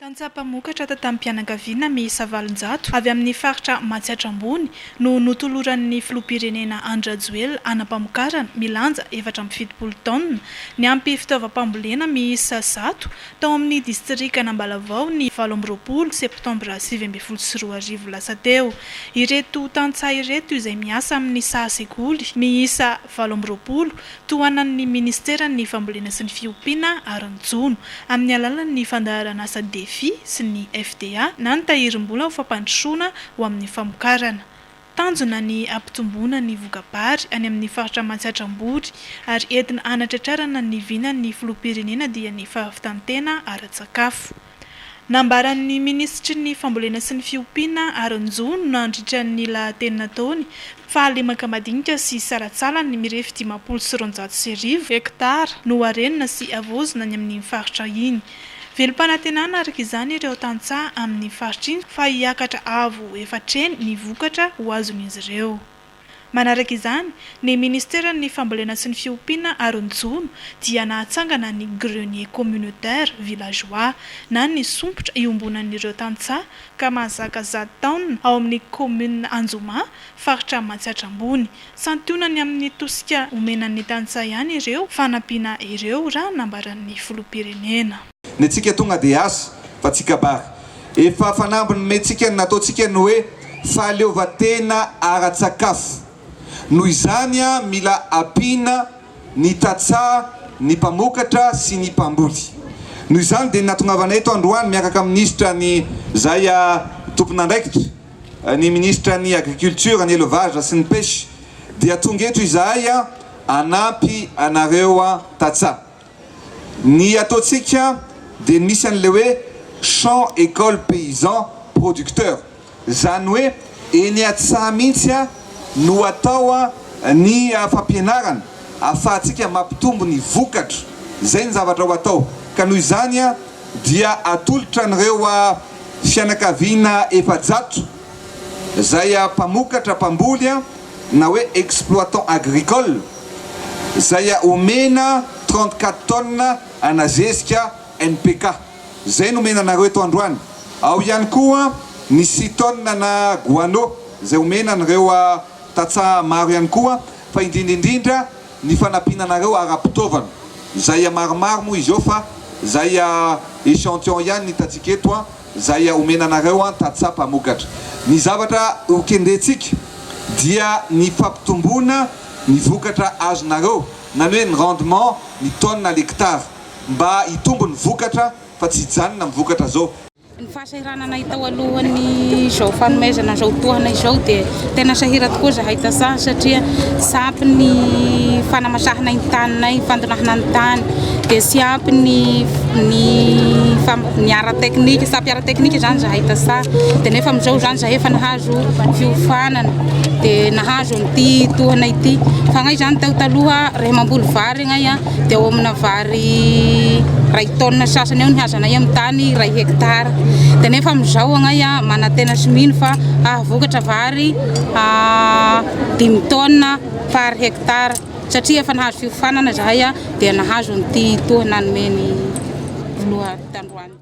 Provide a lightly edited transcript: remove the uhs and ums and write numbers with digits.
Tantsaha mpamokatra tantam-pianakaviana miisa 800 avy amin'ny faritra Matsiatra Ambony no notoloran'ny filoham-pirenena Andry Rajoelina hanam-pamokarana milanja 74 taonina niampy fitaovam-pambolena miisa 100 tao amin'ny distrikan'Ambalavao ny 28 septambra 2019 lasa teo. Ireto tantsaha ireto izay miasa amin'ny saha sekoly miisa 28 tohanan'ny Ministeran'ny Fambolena sy ny Fiompiana ary ny Jono, amin'ny alalan'ny fandaharanasa Defi sy ny FDA na ny Tahirim-bola ho fampandrosoana ho amin'ny famokarana. Tanjona ny hampitomboana ny voka-bary any amin'ny faritra Matsiatra Ambony ary entina hanatratrarana ny vinan'ny Filoham-pirenena dia ny fahavitan-tena ara-tsakafo. Nambaran'ny minisitry ny Fambolena sy ny Fiompiana ary ny Jono nandritra ny lahateny nataony fa lemaka madinika sy salantsalany mirefy 1250 hektara no harenina sy havaozina any amin'iny faritra iny. Velom-panantenana araka izany ireo tantsaha amin'ny faritra iny fa hiakatra avo efatr'heny ny vokatra ho azon'izy ireo. Manaraka izany, ny Ministeran'ny Fambolena sy ny Fiompiana ary ny Jono dia nahatsangana ny Grenier Communautaire Villageois na ny sompitra iombonan'ireo tantsaha ka mahazaka 100 taonina ao amin'ny kaominina Anjoma, faritra Matsiatra Ambony. Santionany amin'ny tosika omena ny tantsaha ihany ireo fanampiana ireo raha nambaran'ny Filoham-pirenena. Ny antsika tonga dia asa fa tsy kabary. Efa fanamby nomentsika ny nataontsika ny hoe fahaleovantena ara-tsakafo. Noho izany mila ampiana ny tantsaha, ny mpamokatra sy ny mpamboly. Noho izany dia ny nahatongavanay eto androany miaraka amin'ny minisitra ny izay tompon'andraikitra, ny minisitra ny agriculture, ny élevage sy ny pêche dia tonga eto izahay hanampy anareo tantsaha. Ny ataontsika dia misy an'ilay hoe champ école paysan producteur, izany hoe eny an-tsaha mihitsy no atao ny fampianarana ahafahantsika mampitombo ny vokatra, izay ny zavatra ho atao, ka noho izany dia atolotra an'ireo fianakaviana 400 izay mpamokatra, mpamboly na hoe exploitant agricole. Izay omena 34 tonnes ana zezika NPK. Izay no omena anareo eto androany. Ao ihany koa ny six tonnes ana guano izay omena an'ireo tantsaha maro ihany koa fa indrindra indrindra ny fanampiana anareo ara-pitaovana. Izay maromaro moa izy eo fa izay echantillon ihany ny hitantsika eto izay omena anareo tantsaha mpamokatra. Ny zavatra ho kendrentsika dia ny fampitomboana ny vokatra azonareo na ny hoe ny rendement ny tonne à l'hectare mba hitombo ny vokatra fa tsy hijanona amin'ny vokatra zao. Ny fahasahirananay tao alohan'izao fanomezana izao tohana izao dia tena sahira tokoa izahay tantsaha satria tsy ampy ny fanamasahana ny taninay, fandonahana ny tany dia tsy ampy ny ny ny ara-teknika, tsy ampy ara-teknika izany izahay tantsaha dia nefa amin'izao izany izahay efa nahazo fiofanana dia nahazo an'ity tohana ity fa gnay zany tao taloha rehefa mamboly vary gnay a dia eo amina vary ray taonina sasany eo ny hazanay amin'ny tany ray hectare dia nefa amin'izao gnay a manantena sy mino fa hahavokatra vary dimy taonina par hectare satria efa nahazo fiofanana zahay a dia nahazo an'ity tohana nomeny filoha tandroany.